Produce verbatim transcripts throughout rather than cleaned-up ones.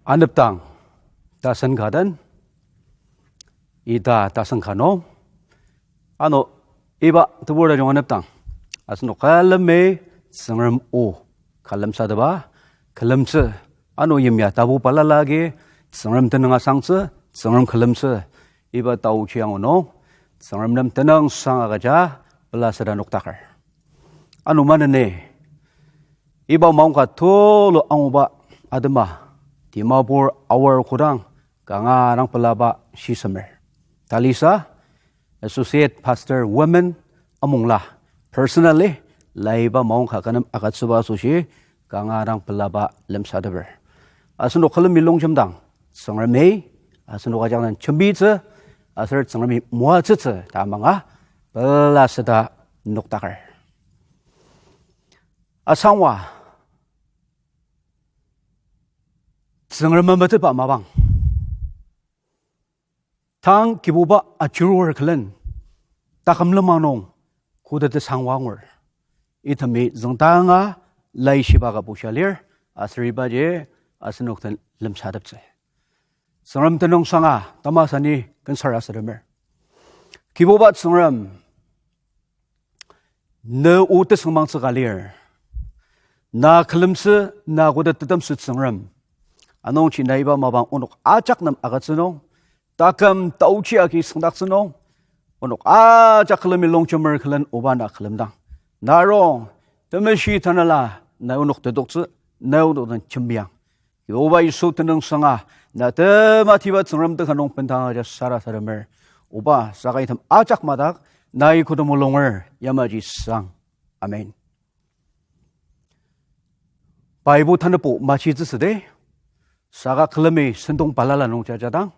Anepdang tasen ka den, ita tasen ka nung, ano iba tebur tajung anepdang, asenok külemi Tsüngrem o ka lemsatepba, külemtsü, ano yimya tapu balala agi Tsüngrem tenüng asangtsü, Tsüngrem külemtsü, iba taochi angu nung, Tsüngrem nem tenüngsang agüja pela süda nokdaker. Ano maneni, iba maongka tulu anguba atema, Dimapur Aor kodang kanga dang pelaba shisemer. Talisa, Associate Pastor Women Amongla, personally, laiba maongka kü nem agütsüba asoshi, kanga dang pelaba lemsateper. Asenok külemi longjemdang, Tsüngremi asenok ajak den jembitsü, aser Tsüngremi moatsütsü ta manga, pela süda nokdaker. Asangwa, Tsüngrem memetetba mapang. Tang Kibuba ajurur külen, taküm lenmang nung, koda tesangwa angur. Itemi züngdanga laishiba ka busha lir, aser ibaji asenok den lemsateptsü. Tsüngrem tenüngsanga tamasani kensar asüremer. Kibuba Tsüngrem, ne o tesüngmangtsü ka lir. Na külemtsü, na koda tetemsü Tsüngrem. Anungji na iba mapang onok ajak nem agütsü nung, taküm taochi agi süngdaktsü nung, onok ajak külemi longjemer külen oba na külemdang, na rong, temeshi tanela, na onok tetoktsü, na onok den jembiang. Kibuba Yisu tenüngsanga, na tematiba Tsüngrem teka nung bendang aja sarasademer. Oba, saka item ajak madak, nai kodamo lunger, yamaji sang. Amen. Pai bo tanübo machitsüsüde, saka külemi sentong balala nung jajadang,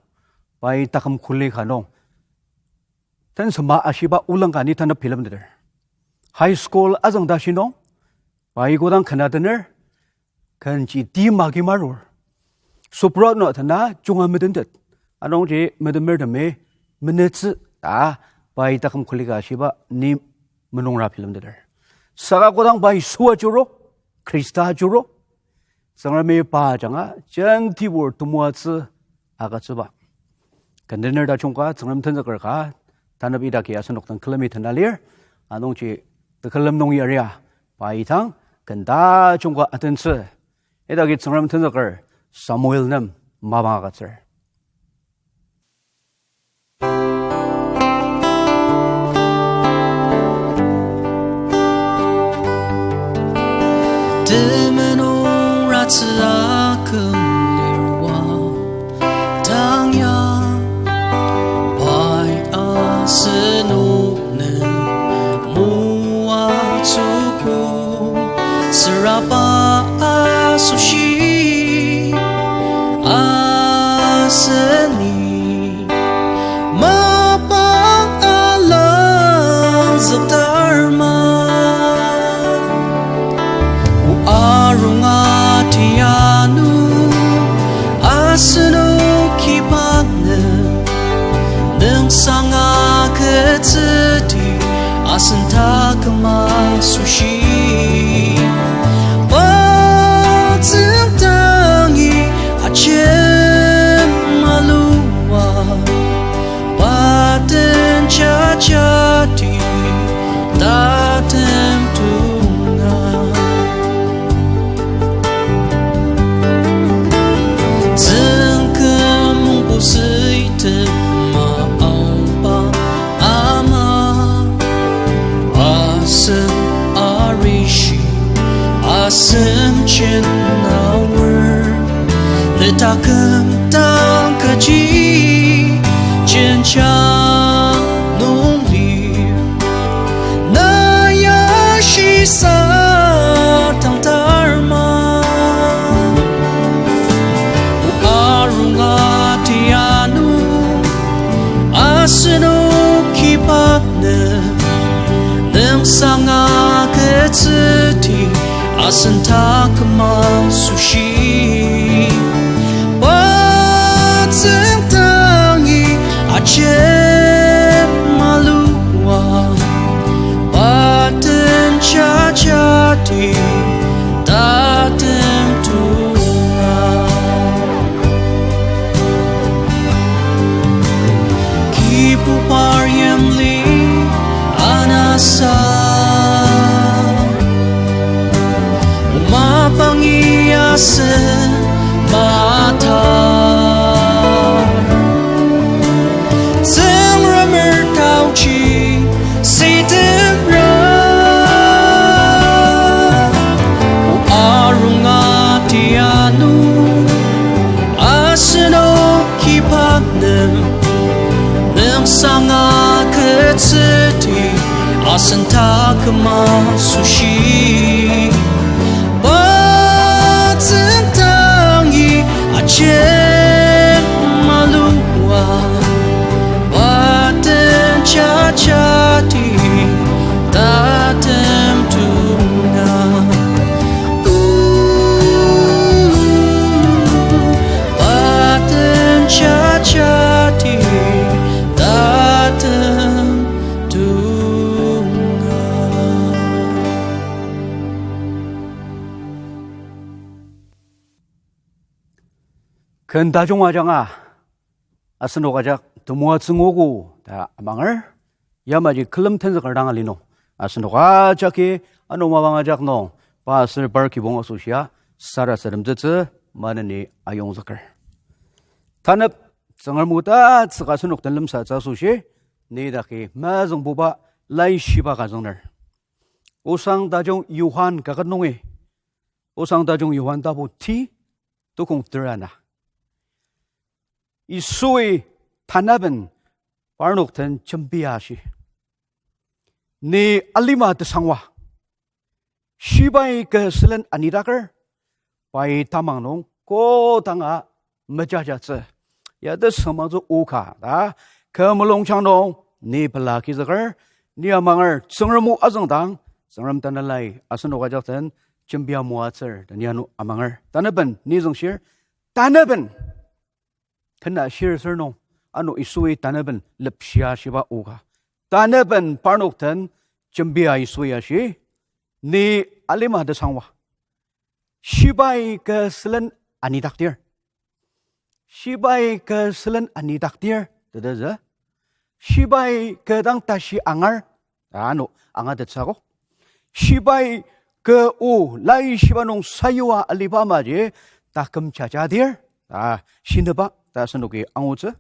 pai taküm kuli ka nung, tensema ashiba olangka ni tanep bilemteter. High school azüngtashi nung, pai kodang ken atener, kenji tima agi marur. Soprano tena junga metentet. Anungji metemertemi menetsü ta pai taküm kuli ka ashiba ni menungra bilemteter. Saka kodang pai Yisu ajuru, Khrista ajuru, Tsüngremi pa ajanga jentibur temoatsü agütsüba. Ken atener tajung ka, Tsüngrem tenzüker ka, tanep idaki asenok dang külemi tena lir, anungji tekülem nung yaria, pai dang ken tajung ka atentsü. Idaki Tsüngrem tenzüker Samuel nem mapang agütsür. Temulung ratsü aküm lir wa, tang ya, pai asenok nem moatsüogo, süraba asoshi aseni mapang alangzüktar ma. O arunga tianu asenoki pa nem nüngsang agütsüdi asen taküm asoshi. Pa tsüngdangi ajem alua, pa den jajadi tatem tunga. Tsüngküm mungpusüitema aoba ama, asem arishi, asem jen aor, ne taküm dang kaji jenjang nung lir. Na ya shisa tangtar ma. O arunga tianu asenoki pa nem nüngsang agütsüdi asen taküm asoshi. Pa tsüngdangi ajem alua, pa den jaja Asen matar, Tsüngremer taoji sitemra, o arunga tianu, asenoki pa nem, nüngsanga ketsüti, asen taküm asoshi. Pa tsüngdangi ajen malua, pa den jajati tatem tunga. Pa den jajati tatem tunga. Ken tajung ajanga, asenok ajak temoatsü nguogo ta amanger, yamaji külem tenzüker dang ali nung, asenok ajaki ano mapang ajak nung, pa aser par kibong asoshia sarasademtsütsü maneni ayongzüker. Tanep Tsüngrem o tatsüka asenok den lemsatsü asoshi, ni daki mezüngbuba laishiba kazüngner. Osang tajung Johan kaket nungi, Osang tajung Johan tapu ti, tukong ter ana. Yisui tanaben parnok den jembia ashi, ni alima tesangwa, shibai kü sülen anidaker, pai tamang nung kodanga mejajatsü. Ya tesüngmangtsü oka ta, kü mulungjang nung ni pela kizüker, ni amanger Tsüngrem o azüngdang, Tsüngrem Tanelai asenok ajak den jembia moatsür ta ni ano amanger. Tanaben ni züngshir, tanaben tena shir sür nung, ano Yisui tanaben lepshia shiba oka, tanaben parnok den jembia Yisui ashi, ni alima tesangwa, shibai kü sülen anidakdir. Shibai kü sülen anidakdir tetezü, shibai kü dang tashi angar, ano angatettsü akok. Shibai kü o laishiba nung sayua aliba amaji taküm jajadir, a, shineba ta asenoki angutsü.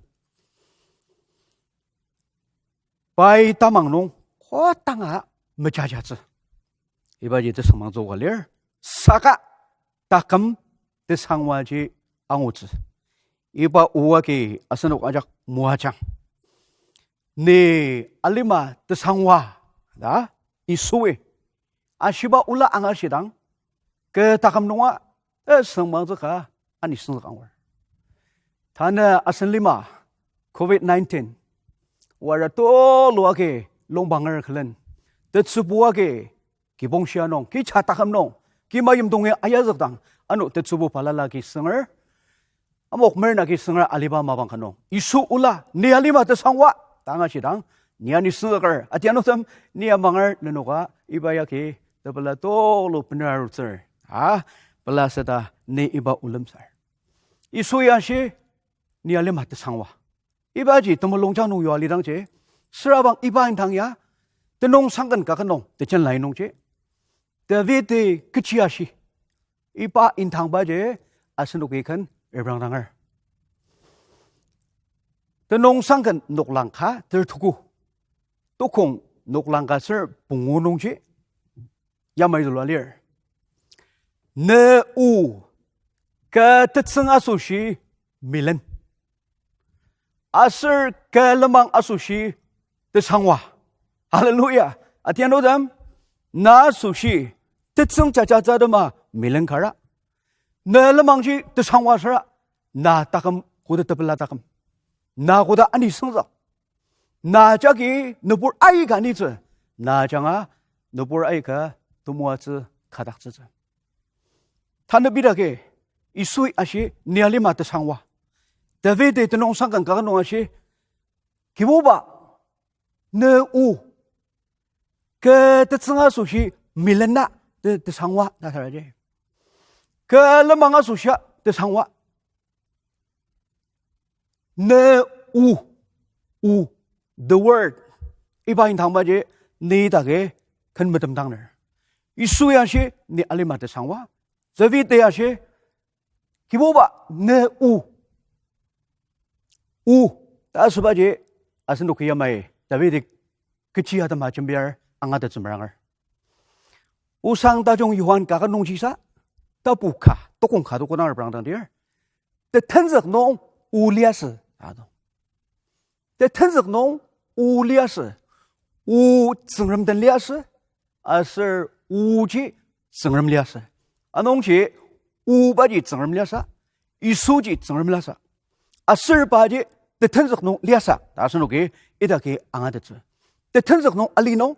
Pai tamang nung kodanga mejajatsü. Ibaji tesüngmangtsü oka lir, saka taküm tesangwaji angutsü. Iba o agi asenok ajak moajang. Ni alima tesangwa ta Yisui ashiba ola angashidang, kü taküm nunga tesüngmangtsü ka anisüngzük angur. Tanü asen lima covid nineteen, wara tulu agi longbanger külen, tetsübu agi kibong shia nung, kicha taküm nung, kima yimdongi ayazükdang, ano tetsübu balala agi sünger, amok merna agi sünger aliba mapang ka nung, Yisu ola ni alima tesangwa ta angashidang, ni anisüngzüker, atianutem, ni amanger nenoka iba yagi tepela tulu bener arutsür, a, pela süda ni iba o lemsar. Yisu ya ashi, ni alima tesangwa. Ibaji temulungjang nung yua lidangji, sürabang iba indang ya, tenüng sangken kaket nung tejen lai nungji, Davidi kechi ashi, iba indangbaji asenoki ken reprangdanger. Tenüng sangken noklang ka ter tuku, tukong noklang ka ser pungu nungji, yamai zülua lir. Ne o kü tetsüng asoshi milen, aser kü lenmang asoshi tesangwa. Hallelujah. Atianutem, na asoshi tetsüng jajatsü atema milen kara, ne lenmangji tesangwa süra, na taküm koda tepela taküm, na koda anisüngzük, na jagi nübur aika anitsü, na ajanga nübur aika temoatsü kadaktsütsü. Tanü idaki Yisui ashi ni alima tesangwa. Davidi tenüng sangken kaket nung ashi, Kibuba, ne o kü tetsüng asoshi milen na te-, tesangwa ta saraji. Kü lenmang asoshia tesangwa. Ne o, o, the word. Iba indangbaji ni idaki ken metemdangner. Yisu ya ashi ni alima tesangwa. David ya ashi, Kibuba, ne o. O, ta asübaji, asenoki yamai Davidi kechi atema jembiar angatettsü meranger. Osang tajung Johan kaket nungjisa, tapu ka, tokong ka to kodang reprangdang dir. Tetenzük nung o liasü, ta do. Tetenzük nung o liasü, o Tsüngrem den liasü, aser oji Tsüngrem liasü. Anungji obaji Tsüngrem liasü, Yisuji Tsüngrem liasü. Aser paji tetenzük nung liasü, ta asenoki idaki angatettsü. Tetenzük nung ali nung,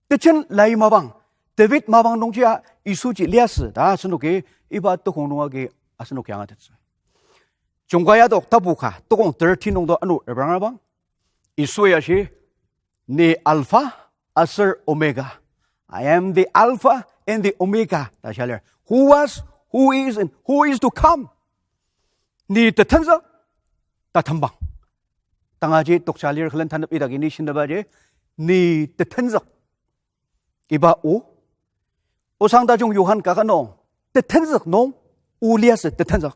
tejen lai mapang, David mapang nungjia Yisuji liasü, ta asenoki iba tokong nung agi asenoki angatettsü. Jungka yadok tapu ka, tokong thirteen nung to ano reprangabang, Yisui ashi, ni Alpha aser Omega. I am the Alpha and the Omega, ta shia lir. Who was, who is, and who is to come. Ni tetenzük, tatembang. Tangaji toksa lir külen tanep idaki ni shindabaji, ni tetenzük. Iba o, Osang tajung Johan kaket nung, tetenzük nung, o liasü tetenzük.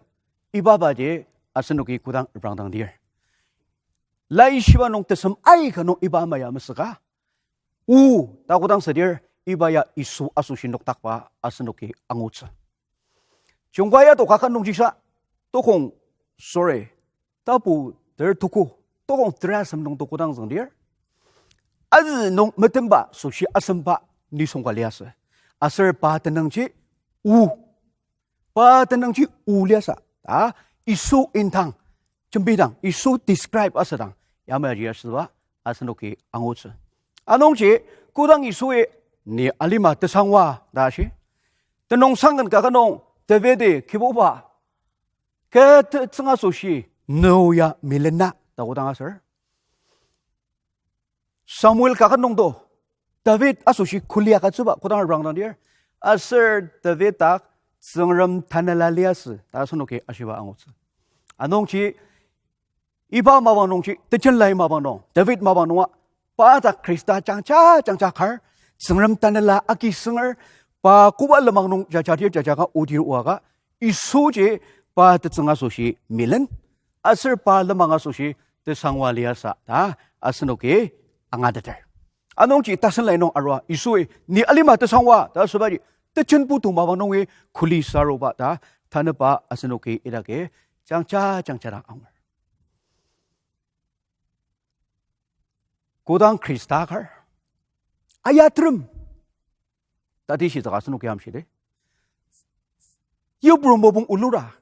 Iba baji asenoki kodang reprangdang dir. Laishiba nung tesem aika nung iba ama ya mesüka, o, ta kodang südir, iba ya Yisu asoshi nokdakba asenoki angutsü. Jungka yadok kaket nungjisa, tokong, sorry, tapu ter tuku, tokong terasem nung to kodang züngdir, azü nung metemba asoshi asemba nisung ka liasü. Aser pa tenüngji o, pa tenüngji o liasü. Ta, Yisu indang, jembidang, Yisu describe asüdang, yamaji asüba asenoki angutsü. Anungji, kodang Yisui, ni alima tesangwa, ta shi. Tenüngsang ken kaket nung, Davidi, Kibuba, kü tetsüng asoshi, nü ya milena, ta kodang aser, Samuel kaket nung to, David asoshi kuli agütsüba kodang reprangdang dir, aser David dak Tsüngrem tanela liasü ta asenoki ashiba angutsü. Anungji iba mapang nungji, tejen lai mapang nung, David mapang nunga, pa dak Khrista jangja jangja kar, Tsüngrem tanela agi sünger, pa koba lenmang nung jajadir jajaka odir oaka, Yisuji pa tetsüng asoshi milen, aser pa lenmang asoshi tesangwa liasü ta asenoki angateter. Anungji tasen lai nung arua Yisui, ni alima tesangwa ta asübaji, tejen putu mapang nungi kuli saruba ta tanüba asenoki idaki jangja jangja dang angur. Kodang Khrista kar, ayatrem, tati shitsüka asenoki amshidi. Yipru mopung olura,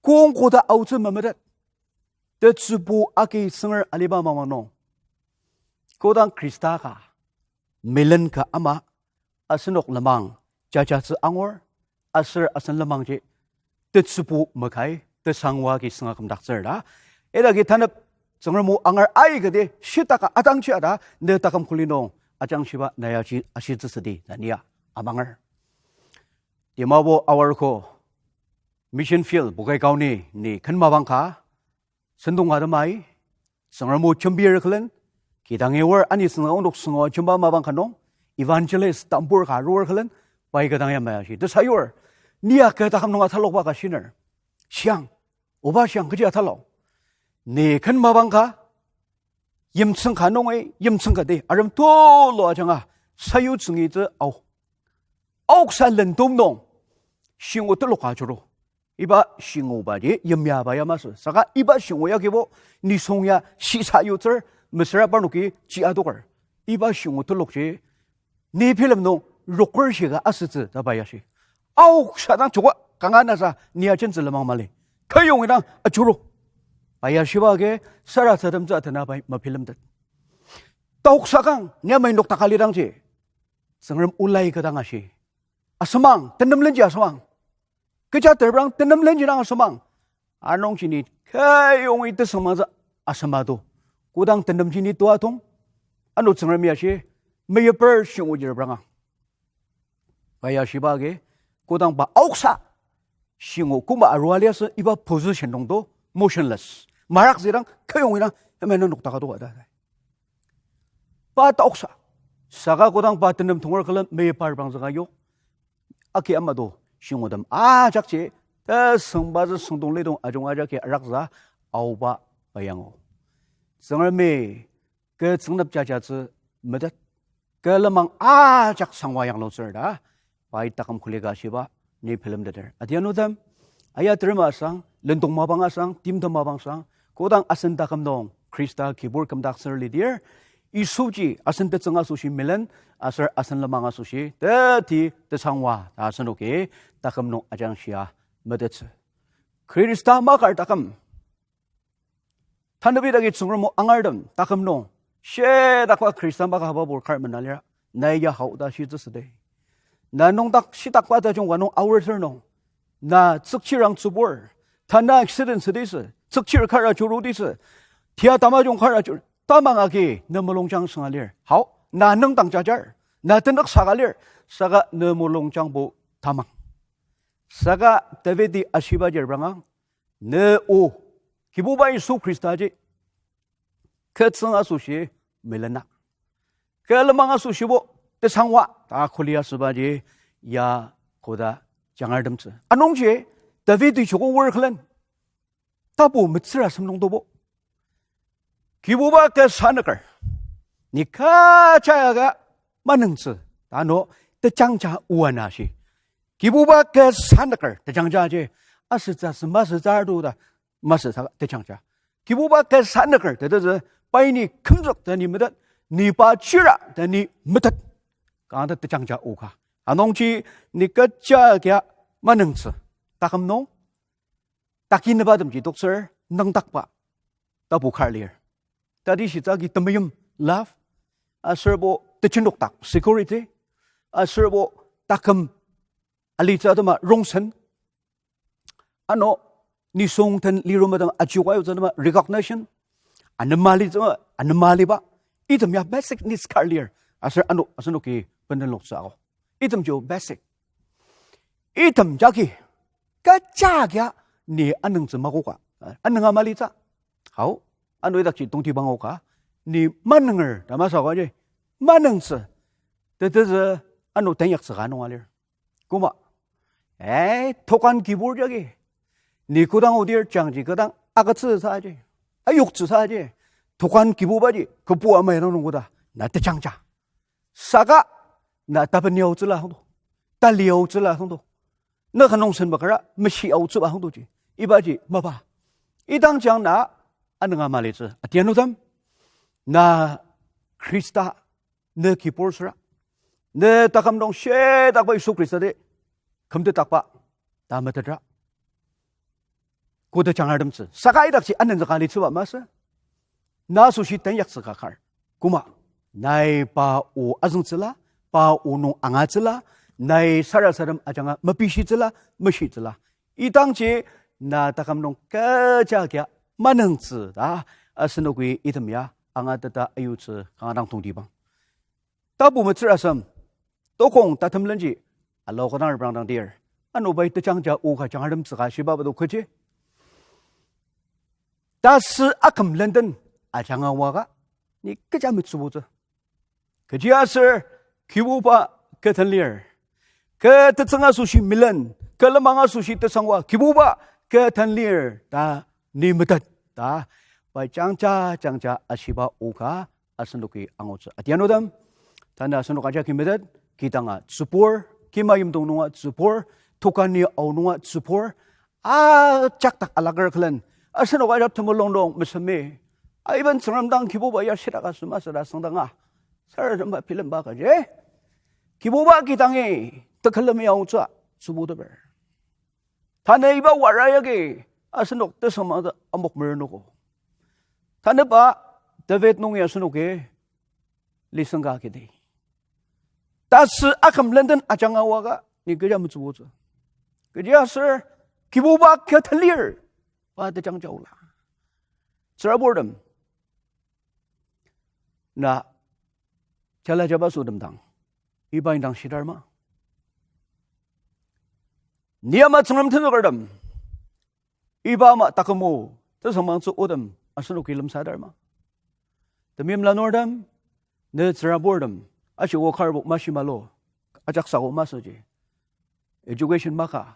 kong koda aotsü memetet, tetsübu agi sünger aliba mapang nung, kodang Khrista ka, milen ka ama, asenok lenmang jajatsü angur, aser asen lenmangji tetsübu makai, tesangwa agi sünga kümdaktsür ta. Idaki tanep Tsüngrem o angar aikati shitaka atangji ata ne taküm kuli nung ajangshiba na yaji ashitsü südi ta nia amanger. Dimapur Awarko Mission Field Bogaigaon-i ni ken mapang ka sentong ka temai, Tsüngrem o jembir külen, kidangi oar ani sünga onok sünga jemba mapang ka nung, evangelist tambur ka arur külen, pai kü dang yamai ashi tesayur, nia kü taküm nung atalokba ka shiner. Shiang, oba shiang kechi atalok. Ni ken mapang ka, yimtsüng ka nungi, yimtsüng ka ti, arem tulu ajanga, sayu tsüngitsü ao. Aoksa lendong nung, shingo telok ka ajuru. Iba shingobaji yimyaba ya masü. Saka iba shingo ya kibo nisung ya shisa yutsür, mesüra parnoki ji adoker. Iba shingo telokji ni bilem nung roker shika asütsü ta pa ya shi. Aoksa dang joko kanga nasa ni ajentsü lenmang mali. Kayongi dang ajuru. Pa ya shiba agi sarasademtsü atena pai mabilemtet. Taoksa kang ni amai nokdaka lidangji, Tsüngrem olai kü dang ashi. Asemang, tenemlenji asemang. Kecha terprang tenemlenji dang asemang. Anungji ni kayongi tesüngmangtsü asema to. Kodang tenemji ni tua tong, ano Tsüngremi ashi, meyiper shingoji repranga. Pa ya shiba agi, kodang pa aoksa shingo koma arua liasü iba position nung to, motionless. Marak zidang kayongi dang emena nokdaka to ada. Pa taoksa. Saka kodang pa tenem tonger külen meyiper prangzüka yok, aki ama to shingotem ajakji Tesüngba tsü süngdong lidong ajunga jagi araksa aoba bayango. Tsüngremi kü tsüngnep jajatsü metet. Kü lenmang ajak sangwa yanglutsür ta pai taküm kuli ka shiba ni bilemteter. Adianutem, aya terema sang, lendong mapang asang, timtem mapang sang, kodang asen taküm nung Khrista kibur kümdaktsür lidir, Yisuji asen tetsüng asoshi melen, aser asen lenmang asoshi teti tesangwa ta asenoki taküm nung ajangshia metettsü. Khrista makar taküm, tanübi dagi Tsüngrem o angartem taküm nung, shitakba Khrista makaba pur kar mena lira, nai ya hao ta shitsü süde. Na nüngdak shitakba tajung ka nung aorter nung, na tsükchirang tsübur, tana accident südisü, tsükchir kar ajurudisü, tia tamajung kar ajur, tamang agi ne mulungjang sünga lir. Hao, na nüngdang jajar, na tenük saka lir, saka ne mulungjangbo tamang. Saka Davidi ashibaji repranga, ne o, Kibuba Yisu Khristaji kü tsüng asoshi melena, kü lenmang asoshibo tesangwa ta kuli asübaji ya koda jangartemtsü. Anungji Davidi joko wor külen, tapu metsür asem nungtobo, Kibuba kü sanüker, ni kecha ka manüngtsü ta ano tejangja oa na shi. Kibuba kü sanüker tejangjaji, asütsü masütsü ardu ta masütsü tejangja. Kibuba kü sanüker tetezü, pai ni kümzük ta ni metet, ni pa chira ta ni metet, kanga ta tejangja oka. Anungji ni kecha ka manüngtsü, taküm nung takinübatemji toktsür nüngdakba tapu kar lir. Tati shitsü agi temeim, love, aserbo tejenokdak, security, aserbo taküm alitsü atema rongsen, ano nisung den lirum atema ajiwa yutsü atema recognition, anema alitsü, anema aliba, item ya basic needs kar lir. Aser ano asenoki bendenloktsü ao, itemji basic. Item jagi kecha ka ni anüngtsü makoka, anünga malitsü. Hao, ano idakji tongtibang oka, ni manünger ta masü aji, manüngtsü tetezü ano tenyaktsü ka nunga lir. Koma, eh, tokan kibur jagi ni kodang odir jangji kodang agütsüsa aji, ayoktsüsa aji, tokan kibubaji kübu ama nung koda na tejangja. Saka na tapeni aotsüla hangdo, tali aotsüla hangdo, na kanung senbakara meshi aotsüba hangdoji, ibaji mapa. Idang jang na anünga malitsü. Atianutem, na Khrista, ne kibur süra, ne taküm nung shitakba Yisu Khrista di kümtetdakba ta metetra, koda jangartemtsü. Saka idakji anenzüka litsüba masü, na asoshi tenyaktsü ka kar. Koma, nai pa o azüngtsüla, pa o nung angatsüla, nai sarasadem ajanga mepishitsüla, meshitsüla, idangji na taküm nung kecha ka manüngtsü ta asenoki item ya angateta ayutsü kanga dang tongtibang. Tapu metsür asem, tokong tatemlenji alao kodang reprangdang dir, ano pai tejangja oka jangartemtsü ka shiba bado kechi, tasü aküm lenden ajanga oaka ni kecha metsübutsü. Kechiaser Kibuba kü den lir, kü tetsüng asoshi melen, kü lenmang asoshi tesangwa, Kibuba kü den lir ta ni metet ta pai jangja jangja ashiba oka asenoki angutsü. Atianutem, tanü asenok ajaki metet, kidanga tsübur, kima yimdong nunga tsübur, tokani ao nunga tsübur, ajak dak alaker külen asenok ajak temulung nung mesemi, aiben Tsüngrem dang Kibuba ya shidaka süma süra süngdanga sarasadema bilemba kaji, Kibuba kidangi tekülemi aotsü tsübuteper. Tanü iba wara yagi asenok tesüngmangtsü amok merenogo. Tanüba David nungi asenoki lesson ka kidi, tasü aküm lenden ajanga oaka ni kecha metsübutsü. Kechiaser Kibuba kü den lir, pa tejangja ola. Tsüraburtem, na jala jabaso temdang iba indang shidar ma? Ni ama Tsüngrem tenzükertem, iba ama takümo tesüngmangtsü otem asenoki lemsadar ma? Temeim lanurtem, ne tsüraburtem, ashiko karbo mashi malo, ajak sako masüji, education maka,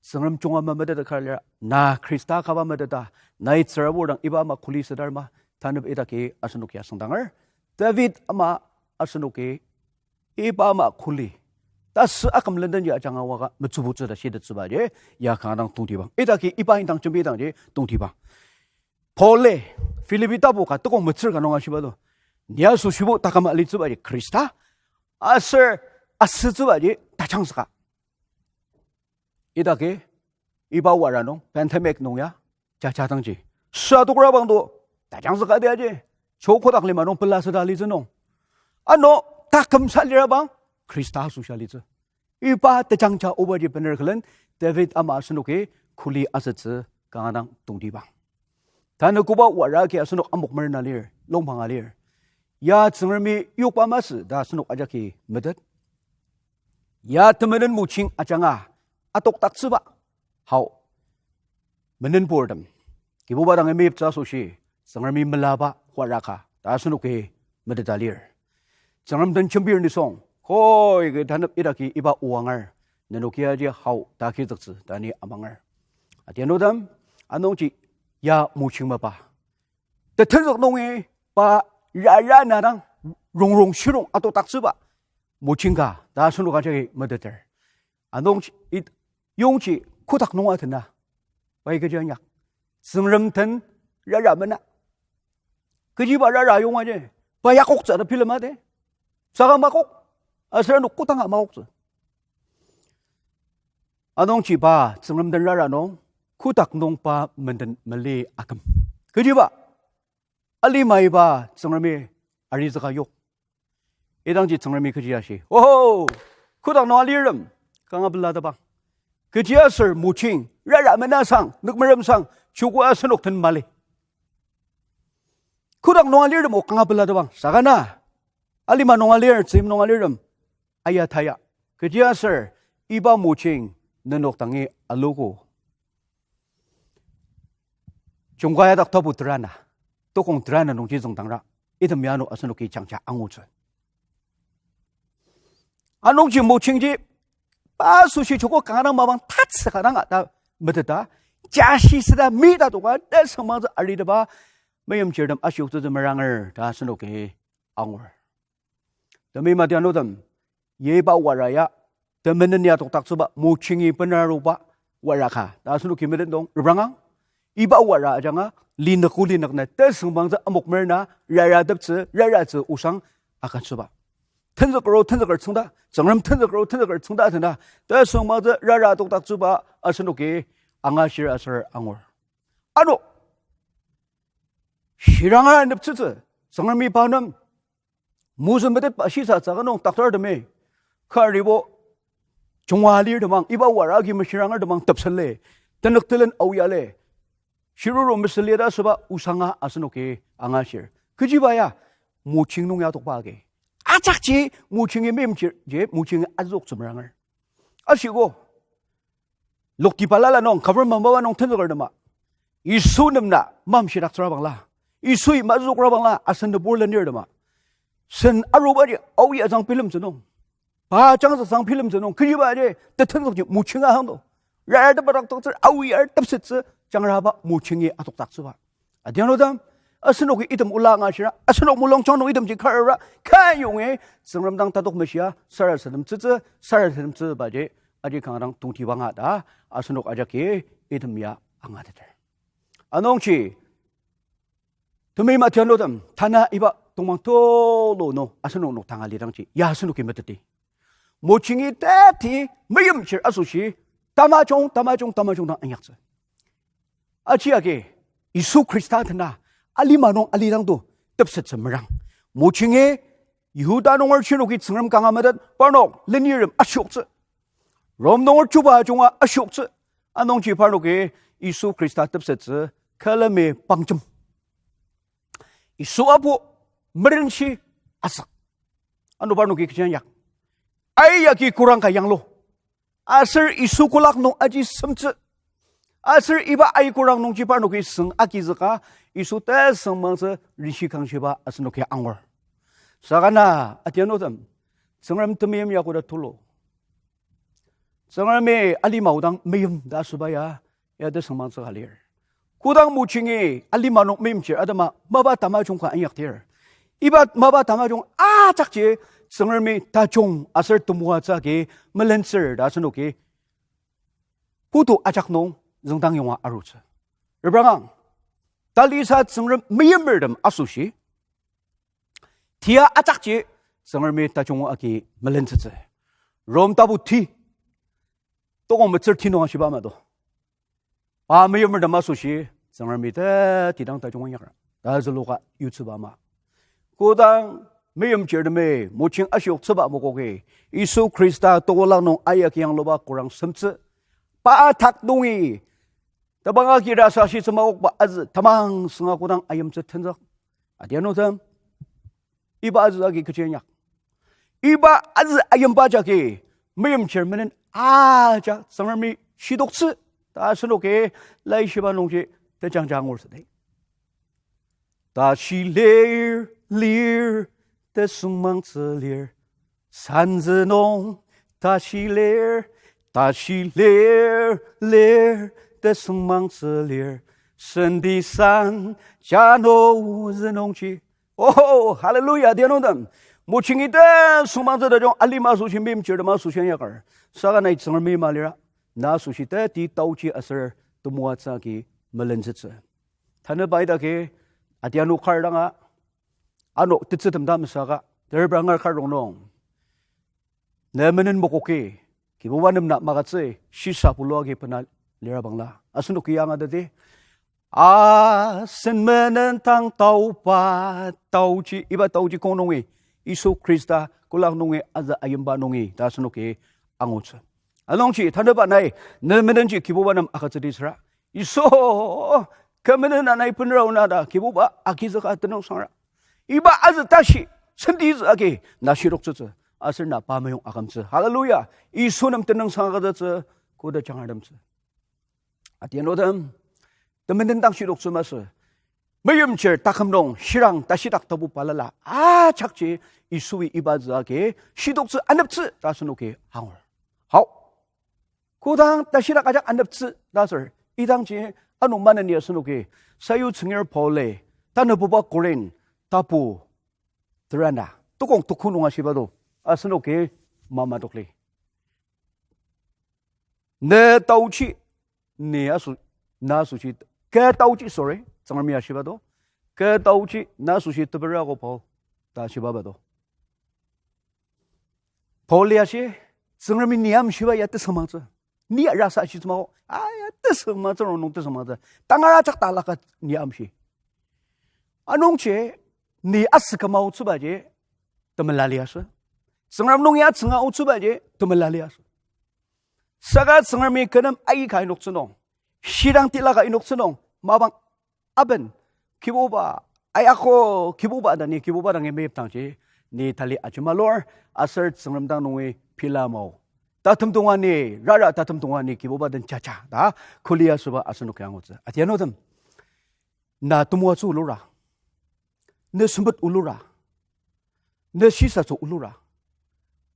Tsüngrem junga memetet kar lir, na Khrista kaba meteta, nai tsürabur dang iba ama kuli südar ma, tanep idaki asenok ya süngdanger. David ama asenoki iba ama kuli, tasü aküm lendenji ajanga waka metsübutsü ta shitettsübaji, ya kanga dang tongtibang. Idaki iba indang jembi dangji tongtibang. Paul-i Philippi tapu ka tokong metsür ka nung ashiba to, ni asoshibo taküm alitsübaji Khrista, aser asütsübaji tajangzüka. Idaki iba wara nung, pandemic nung ya, jajadangji, süa tokrabang to, tajangzüka diaji, cho kotak lima nung pela süda litsü nung, ano taküm sa lirabang, Khrista asoshi alitsü. Iba tejangja obaji bener külen, David ama asenoki kuli asütsü kanga dang tongtibang. Tanü koba wara agi asenok amok merna lir, longpanga lir. Ya Tsüngremi yokba masü ta asenok ajaki metet. Ya temenen moching ajanga atokdaktsüba, hao, menenburtem, Kibuba dang meyiptsü asoshi, Tsüngremi melaba wara ka ta asenoki meteta lir. Tsüngrem den jembir nisung, koi ke tanep idaki iba oanger, nenoki aji hao ta kizüktsü ta ni amanger. Adianutem, anungji ya moching mapa tetenzük nungi pa rara na dang rongrong shirong atokdaktsüba moching ka ta asenok ajaki meteter. Anungji, it-, yongji kotak nunga tena, pai kechi inyak, Tsüngrem den rara mena. Kechiba rara yongaji, pa yakoktsü ta bilema de. Saka makok, aser ano kodanga makoktsü. Anungji pa Tsüngrem den rara nung, kotak nung pa menden mali aküm. Kechiba, alimaiba Tsüngremi arizüka yok. Idangji Tsüngremi kechi ashi, oho, kotak nung alirtem, kanga pelatepang. Kechiaser moching, rara mena sang, nükmerem sang, chuku asenok den mali. Kotak nung alirtem o kanga pelatepang, saka na, alima nung alir, tzim nung alirtem, aya taya. Kechiaser iba moching nenok dangi alugo. Jungkaya dak tapu terana, tokong terana nungji züngdangra, item ya ano asenoki jangja angutsü. Anungji mochingji, pa asoshi chuko kanga dang mapang tatsü ka dang ta meteta, jashi süda mi ta toka, tesüngmangtsü aritepa, meimchirtem ashioktsütsü meranger ta asenoki angur. Temeim adianutem, ya iba wara ya, temenen ya tokdaktsüba, mochingi benaruba wara ka ta asenoki metet nung reprangang. Iba wara ajanga, linük o linük na tesüngmangtsü amok merna, rarateptsü, raratsü osang agütsüba. Tenzüker o tenzüker tsüngda, Tsüngrem tenzüker o tenzüker tsüngda tena, tesüngmangtsü rara tokdaktsüba asenoki angashir aser angur. Ano, shiranga neptsütsü, Tsüngremi pa nem mozü metetba shisa tsüka nung doctortemi karibo junga alirtemang, iba wara agi meshirangertemang tepsele, tenük telen aoyale, shiruru mesüle ta asüba osanga asenoki angashir. Kechiba ya, moching nung ya tokba agi. Ajakji mochingi meimchir ji mochingi azüoktsü meranger. Ashiko, lokti balala nung, government mapa nung tenzükertema, Yisu nem na mamshidaktsürabangla, Yisui mazüokrabangla asen nübur lenirtema, sen arubaji aoa ajang bilemtsü nung, pa jangzüktsü bilemtsü nung, kechibaji tetenzükji mochinga hangdo, raratepba tokdaktsür aoa tepsettsü jangraba mochingi atokdaktsüba. Adianutem, asenoki item ola angashira, asenok mulungjang nung itemji karara, kayongi Tsüngrem dang tatok meshia sarasademtsütsü, sarasademtsübaji aji kanga dang tongtibanga ta asenok ajaki item ya angateter. Anungji, temeim adianutem, tanü iba tongmang tulu nung asenok nokdang alidangji ya asenoki meteti, mochingi teti meimchir asoshi tamajung, tamajung, tamajung dang inyaktsü. Aji agi, Yisu Khrista tena alima nung alidang to tepsettsü merang. Mochingi Yihuda nunger shinoki Tsüngrem kanga metet parnok lenirtem ashioktsü, Rom nunger chuba ajunga ashioktsü. Anungji parnoki Yisu Khrista tepsettsü külemi pangjem, Yisu apu merenshi asük. Ano parnoki kechi inyak, ai agi kurang ka yanglu, aser Yisu kolak nung aji semtsü, aser iba ai kurang nungji parnoki süng agizüka, Yisu tesüngmangtsü rishi kangshiba asenoki angur. Saka na, adianutem, Tsüngrem temeim ya koda tulu, Tsüngremi alima odang meim ta asüba ya, ya tesüngmangtsü ka lir. Kodang mochingi alima nung meimchir atema mapa tamajung ka inyakdir, iba mapa tamajung ajakji Tsüngremi tajung aser temoatsü agi melentsür ta asenoki putu ajak nung züngdang yonga arutsü. Repranga, talisa Tsüngrem meimertem asoshi tia ajakji Tsüngremi tajung agi melentsütsü. Rom tapu ti, tokong metsür ti nung ashiba ama to. Pa meimertem asoshi Tsüngremi ta tidang tajung inyakra ta züluka yutsüba ama. Kodang meimchirtemi moching ashioktsüba mokoki, Yisu Khrista tokolak nung ayaki yangluba korang semtsü, pa dak nungi tebang agi rasa shitsü makokba azü tamang sünga kodang ayimtsü tenzük. Adianutem, iba azü agi kechi inyak? Iba azü ayimba jagi meimchir menen ajak Tsüngremi shidoktsü ta asenoki Laishiba nungji tejangja angur südi. Tashi lir, lir, tesüngmangtsü lir. Sanzü nung tashi lir, tashi lir, lir, tesüngmangtsü lir. Senti san, jano zü nungji. Oh, hallelujah, adianutem. Mochingi tesüngmangtsü tajung alima asoshi meimchirtem asoshi inyakar, saka nai Tsüngremi malira, na asoshi teti taochi aser temoatsü agi melentsütsü. Tanü pai dagi, adianu kar danga, ano tetsütem ta mesaka, terepranga kar rongnung, ne menen mokoki, Kibuba nem na magütsü, shisa pulu agi bena lira bangla asenoki angateti. Asen menen tang taoba taochi, iba taochi kong nungi, Yisu Khrista kolak nungi azü ayimba nungi ta asenoki angutsü. Anungji tanüba nai, ne menenji Kibuba nem agütsüdi süra, Yisu, kü menen nai benra ona ta Kibuba agizüka tenüngsangra. Iba azü tashi, sentizü agi na shiroktsütsü, aser na pa meyong akümtsü. Hallelujah. Yisu nem tenüngsang agütsütsü, koda jangartemtsü. Adianutem, temenen dang shidoktsü masü. Meimchir taküm nung shirang tashidak tapu balala ajakji Yisui iba zü agi shidoktsü aneptsü ta asenoki angur. Hao. Kodang tashidak ajak aneptsü ta aser, idangji ano maneni asenoki, sayutsüngir Paul-i, tanabuba Korin, tapu terana, tokong tuku nung ashiba do, asenoki mamadokli. Ne taochi, ni aso, na asoshi, kü taochi, sorry, Tsüngremi ashiba do, kü taochi, na asoshi tebera ko Paul, ta ashiba ba do. Paul-i ashi, Tsüngremi ni amshiba ya tesüngmangtsü. Ni arasa ashitsü mao, a ya tesüngmangtsü, rongnung tesüngmangtsü. Tangar ajak talaka ni amshi. Anungji, ni asü kümaotsübaji, temela liasü. Tsüngrem nung ya tsünga otsübaji, temela liasü. Saka Tsüngremi kü nem aika inoktsü nung, shidang tilaka inoktsü nung, mapang aben, Kibuba, ayako, Kibuba ta ni Kibuba dangi meyipdangji, ni tali ajemalur, aser Tsüngrem dang nungi pila mao. Tatem tonga ni, rara tatem tonga ni Kibuba den jaja ta kuli asüba asenoki angutsü. Adianutem, na temoatsü olura, ne sempet olura, ne shisatsü olura,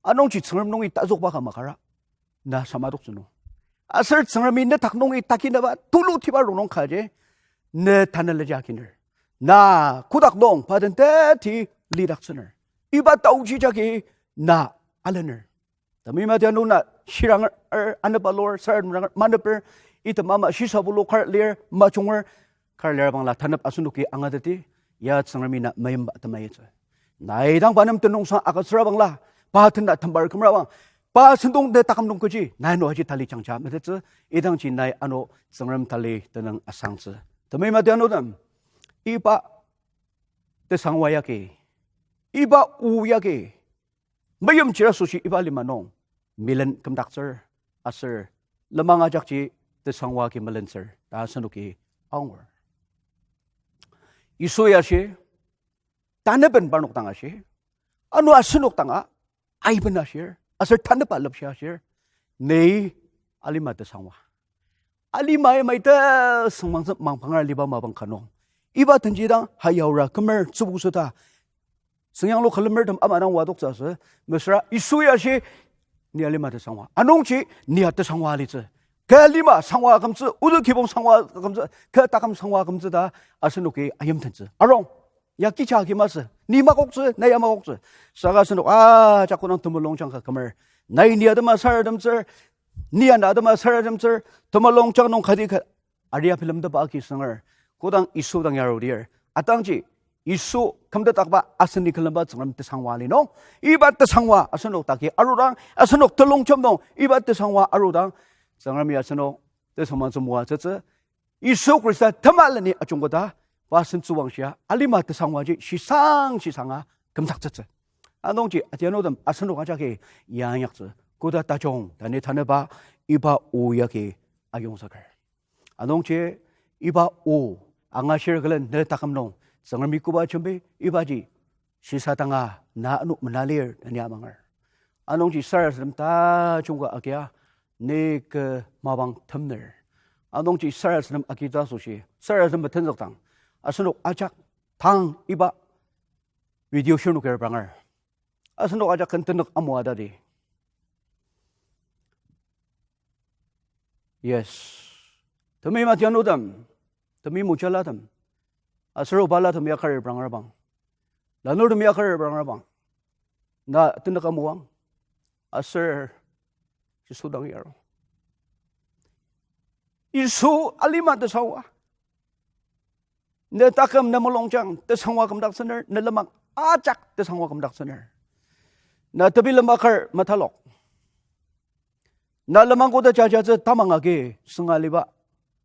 anungji Tsüngrem nungi tazükba ka makara, na samadoktsü nung, aser Tsüngremi ne dak nungi takinaba tulutiba rongnung kaji, ne tanelaji akiner. Na kotak nung pa den teti lidaktsüner. Iba taochi jagi na alener. Temi matianu na shiranger anepa lur, saranger maneper, item ama shisa bulu kar lir, majunger kar lir bangla tanep asenoki angateti, ya Tsüngremi na meyimba atema yitsü. Nai dang pa nem tenüngsang agütsüra bangla, pa tena tembar kümra bang, pa sentong ne taküm nung kechi, nai ano aji tali jangja metettsü, idangji nai ano Tsüngrem tali tenüng asangtsü. Temi matianutem, iba tesangwa yagi, iba o yagi, meimchir asoshi iba lima nung milen kümdaktsür, aser lenmang ajakji tesangwa agi melentsür ta asenoki angur. Yisui ashi, taneben parnok dang ashi, ano asenok danga aiben ashir, aser taneba lepshi ashir, ni alima tesangwa. Alima yamai tesüngmangtsü mangpangar liba mapang ka nung, iba tenji dang hayaura kümer tsübuseta, süngyanglu külemertem ama dang wadoktsü asü, mesüra Yisui ashi, Ni alima tesangwa. Anungji ni ya tesangwa alitsü. Kü lima sangwa akümtsü, oda kibong sangwa akümtsü, kü taküm sangwa akümtsü ta asenoki ayimtentsü. Arung, ya kecha agi masü, ni makoktsü, na ya makoktsü. Saka asenok ajak kodang temulungjang ka kümer, nai ni atema sarasademtsür, ni ya na atema sarasademtsür, temulungjang nung kati ka aria bilemtepa agi sünger, kodang Yisu dang yarudir, atangji Yisu kümtetdakba aseni külemba Tsüngrem tesangwa ali nung, iba tesangwa asenok dagi arudang, asenok telongjem nung iba tesangwa arudang, Tsüngremi asenok tesangwa tsü moatsütsü, Yisu Khrista temaleni ajungketa, pa sentsüwangshia alima tesangwaji shisang shisanga kümdaktsütsü. Anungji atianutem asenok ajaki ya inyaktsü, koda tajung ta ni tanüba iba o yagi ayongzüker. Anungji iba o angashir külen ne taküm nung Tsüngremi koba jembi ibaji shisadanga na ano menalir ta ni amanger. Anungji sarasadem tajung ka agia ni kü mapang temner. Anungji sarasadem agita asoshi, sarasadem metenzükdang asenok ajak tang iba video shirnoker pranger. Asenok ajak ken tenük amua tadi. Yes. Temeim atianutem, temeim mojalatem, aser obalatem ya kar pranger bang, lanurtem ya kar pranger bang, na tenük amuang, aser Yisu dang yaru. Yisu alima tesangwa. Ne taküm ne mulungjang tesangwa kümdaktsüner, ne lenmang ajak tesangwa kümdaktsüner. Na tebilemba kar metalok. Na lenmang koda jajatsü tamang agi sünga aliba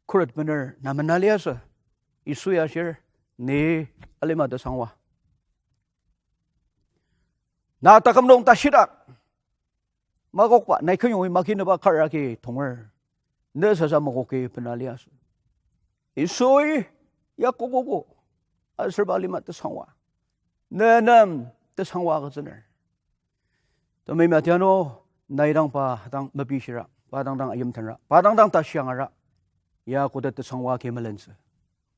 khuret bener na mena liasü. Yisu ya ashir, ni alima tesangwa. Na taküm nung tashidak makokba, nai kenyongi makineba kar agi tonger, ne sasa makoki bena liasü. Yisui ya kokogo, aser pa alima tesangwa. Ne nem tesangwa agütsüner. Temeim atianu, nai dang pa dang mepishira, pa dang dang ayimtenra, pa dang dang tashiangara, ya koda tesangwa agi melentsü.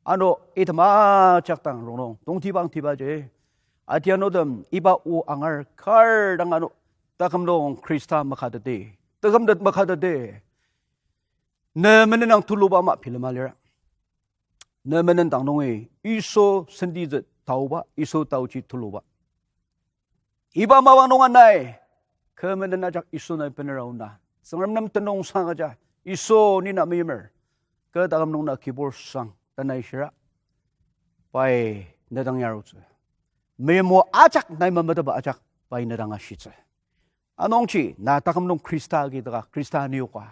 Ano item ajak dang rongnung tongtibang tibaji, atianutem iba o angar kar dang ano taküm nung Khrista makateti, tekümtet makateti, ne menenang tuluba ama bilema lira. Ne menendang nungi Yisu sentitsü taoba, Yisu taoji tuluba. Iba mapang nunga nai kü menen ajak Yisu nai bener aona, Tsüngrem nem tenüngsang agüja, Yisu ni na meimer, kü taküm nung na kibur sang ta nai shira, pai ne dang yarutsü. Meimo ajak nai mameteba ajak pai ne dang ashitsü. Anungji na taküm nung Khrista agi taka, Khrista anioka,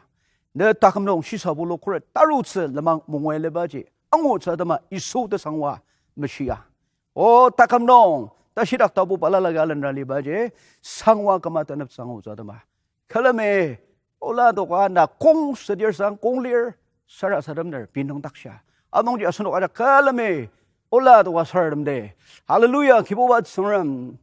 ne taküm nung shisabulu khuret tarutsü lenmang mongoi alibaji angutsü atema Yisu tesangwa meshia. O taküm nung tashidak tapu balala agi alenra alibaji sangwa küma taneptsü angutsü atema. Külemi ola doka na kong sedir sang kong lir sarasademner binung dakshia. Anungji asenok ajak külemi ola doka sarasademdi. Hallelujah, Kibuba Tsüngrem.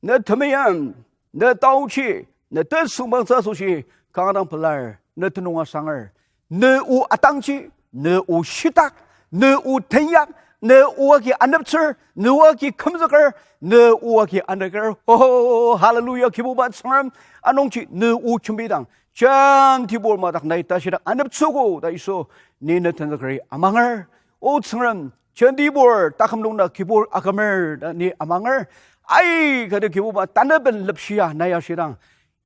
Ne temeim, ne taochi, ne tesüngbangtsü asoshi kanga dang pelar, ne tenüng asanger. Ne o atangji, ne o shitak, ne o tenyak, ne o agi aneptsür, ne o agi kümzüker, ne o agi aneker. Oh, hallelujah, Kibuba Tsüngrem. Anungji ne o jembidang jentibur madak nai tashidak aneptsüogo ta Yisu ni ne tenzükeri amanger. O Tsüngrem, jentibur taküm nung na kibur akümer ta ni amanger. Aikati Kibuba taneben lepshia nai ashidang,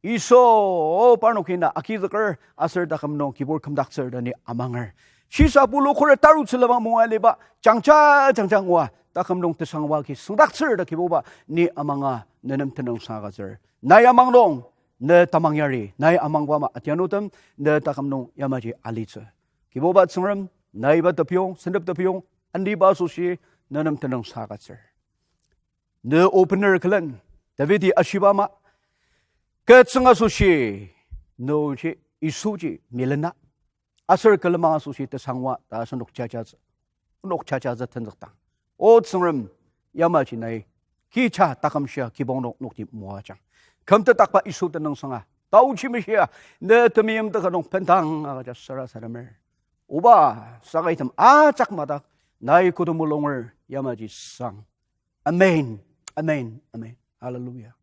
Yisu, parnoki na agizüker aser taküm nung kibur kümdaktsür ta ni amanger. Shisabulu khuret tarutsü lenmang mongoi aliba jangja jangja ngua taküm nung tesangwa agi süngdaktsür ta Kibuba ni amanga ne nem tenüngsang agütsür. Nai amang nung ne tamang yari, nai amangba ama atianutem ne taküm nung yamaji alitsü. Kibuba Tsüngrem, nai iba tepiyong, sentep tepiyong, aniba asoshi ne nem tenüngsang agütsür. Ne o bener külen, Davidi ashiba ama, kü tsüng asoshi, ne oji, Yisuji milena, aser kü lenmang asoshi tesangwa ta asenok jajatsü, onok jajatsü tenzükdang, O Tsüngrem, yamaji nai kecha taküm shia kibong nung nokti moajang. Kümtetdakba Yisu tenüngsanga taochi meshia, ne temeim teka nung bendang agüja sarasademer. Oba, saka item ajak madak nai kodamulunger yamaji sang. Amen. Amen. Amen. Hallelujah.